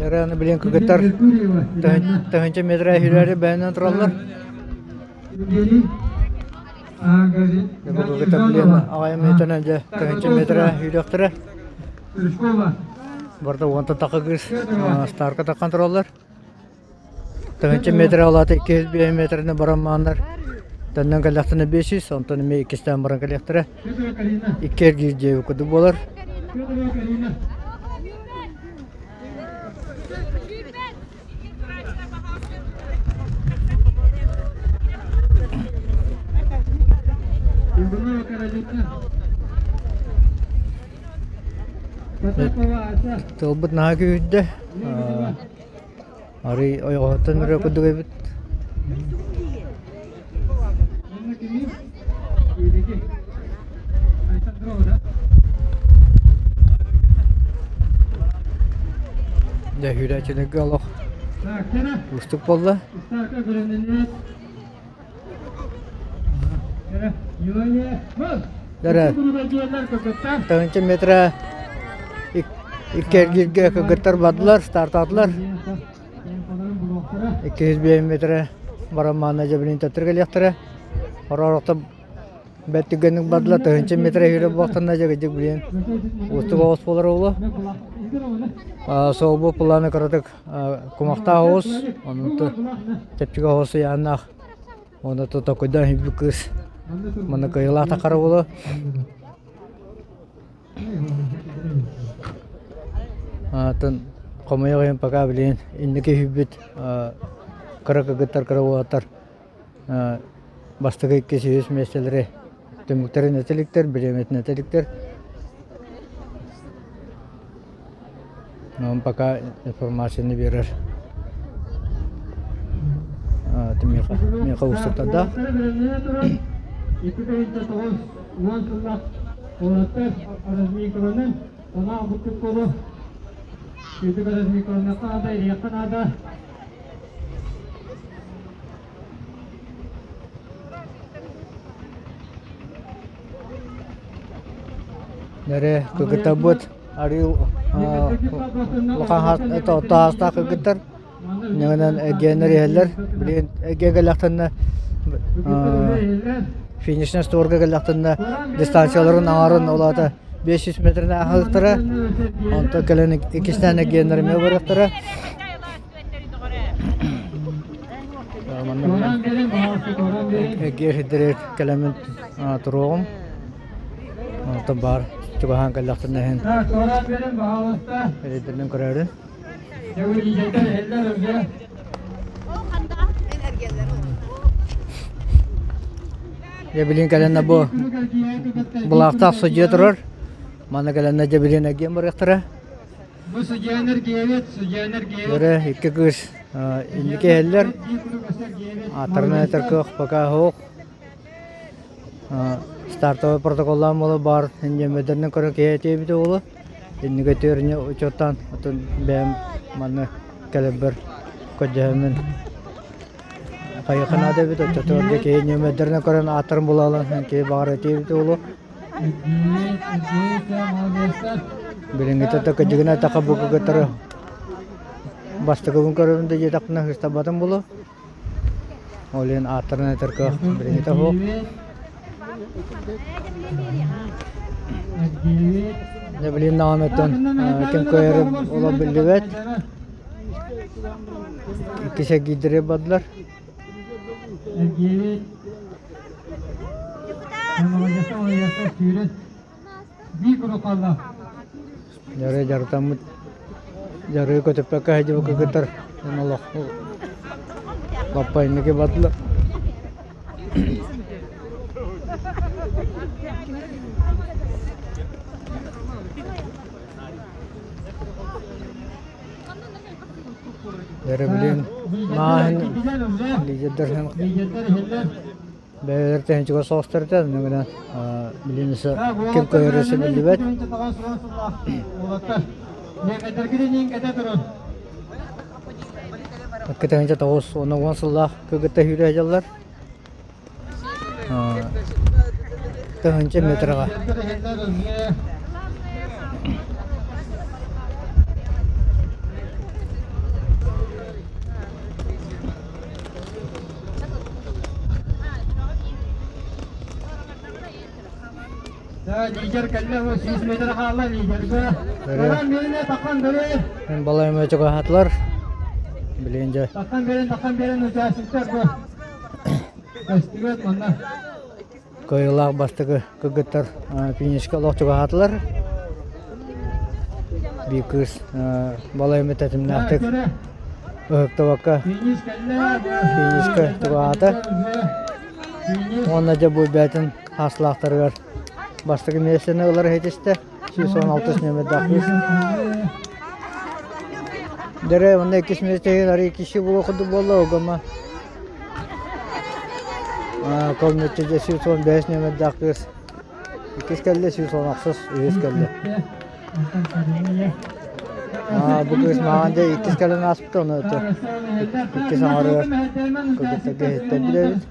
Дьэ, билин кыргыттар тыһыынча метр үһүлэри бэйэнэн тураллар. Бу кыргыттар билин аҕайым мүнүүтэнэн дьэ тыһыынча метр үһүлүөхтэрэ. Барыта уонтан тахха кыыс старка таххан тураллар. Тыһыынча метр алаата 205 метрини баран мааннар төннөн кэллэхтэринэ 500, онтон эмиэ иккистээн баран кэлиэхтэрэ. Икки эргиир дьиэ курдук буолар. Тылбыт наһаа күүһүрдэ. Арый ойоҕоһуттан эрэ курдук эбит. Дьэ сүүрээччилэргэ олох уустук буолла. Дара тыһыынча метра икки эргииргэ кыргыттар бардылар, стартаатылар. 205 метрэ баран маана дьэбинин төттөрү кэлиэхтэрэ. Ороорохто бэрт түргэнник бардылар, тыһыынча метрэ иһирэ буолтанна дьэ билин уустук оҕус буолар уолу. Суолбут планы кыратык кумахтаах оҕус, онон чэпчэки оҕус ыйааннаах. Онно токуйдаан үһүбүт кыыс манна кыайыылаах тахара буолуо. Атын хомойуох иһин пока билигин инники үһүйбүт кыра кыргыттар, кыра уолаттар бастакы иккис үһүс миэстэлэри түмүктэрин этэ иликтэр, бириэмэтин этэ иликтэр. Но он пока информацияны биэрэр миэхэ миэхэ уустуктардаах. Нэрэ кыргыттарбыт арыы улахан таастаах кыргыттар ньыгынан эргиэннэр иһэллэр. Билигин эргиэ кэллэхтэринэ финишнэй створга кэллэхтэринэ дистанцияларын аҥарын ол аата 500 метрин ааһыахтара. Онтон кэлэн иккистээн эргиэннэр эмиэ барыахтара. Эргиэр сирдэри кэлэммин туруоҕум. Онтон баар чугаһаан кэллэхтэринэ иһин эрэйдэринэн көрөөрүн. Дьэ билин кэлэннэ бу былаахтаах судьуйа турар. Манна кэлэннэ дьэ билин эргиэн барыахтара. Бу судьян эргиэбит, судьян эргиэбит. Өрө икки кыыс инники иһэллэр. Ааттарынан этэр кыах пока суох. Стартовый протоколлаан буола баар инньэмэдэринэн көрөн киһи этиэбит уолу. Инники өтүөрүнү учуоттаан отон бэйэм манна кэлэрбэр көрдөһөммүн хайыха наада эбит оччотугар дьэ киһи нүөмэрдэринэн көрөн ааттарын булаалан киһи баҕар этиэбит уолу. Билиҥҥитэ да кырдьыгынан эттэххэ бу кыргыттары бастакыбын көрөбүн да диэтэхпинэ сыыстарбатым буолуо. Ол иһин ааттарын этэр кыах билиҥҥитэ суох. Дьэ билигин даҕаны оттон ким кыайарын олох биллибэт. Иккис эргиирдэри бардылар. Эргиэбит Дьарыы дьарытаммыт дьарыы көтүппэккэ сылдьыбыт кыргыттар олох лаппа инники бардылар. Өрөбүлүн мааһын лидердэрин бэйэлэр тэһинчигэ соҕустар этэ онно гынан билин ким көһөрөсө биллибэт. Икки 9 10 сыллаах кыргыттар сүүрэ сылдьаллар. Тыһыынча метраҕа. Лидер кэллэ, 100 метр хаалла лидергэ. Бары Баран биэрин, таххан бери. Мин балайым чугаһаатылар. Билигин дьэ Таххан берин, таххан берин участниктар бу. Көстүбэт манна. Кыайыылаах бастакы кыргыттар финишка олох чугаһаатылар. Биир кыыс балай эмэ тэтимнээхтик ыһыктыбакка финишка чугаһаата. Уонна дьэ бу бэйэтин хааслаахтарыгар бастакы миэстэни ылар иһитистэ. 116 нүөмэрдээх кыыс. Дэрэ, онно иккис миэстэһин арый киши буолуох курдук буолла, огома. Комнатчы дьэ 115 нүөмэрдээх кыыс. Иккис кэллэ, 116 үһүс кэллэ. Бу кыыс маҕан дьэ иккис кэлэн ааспыта, ону иккис оҥоругар кыргыттарга иһиттэрдилэр эбит.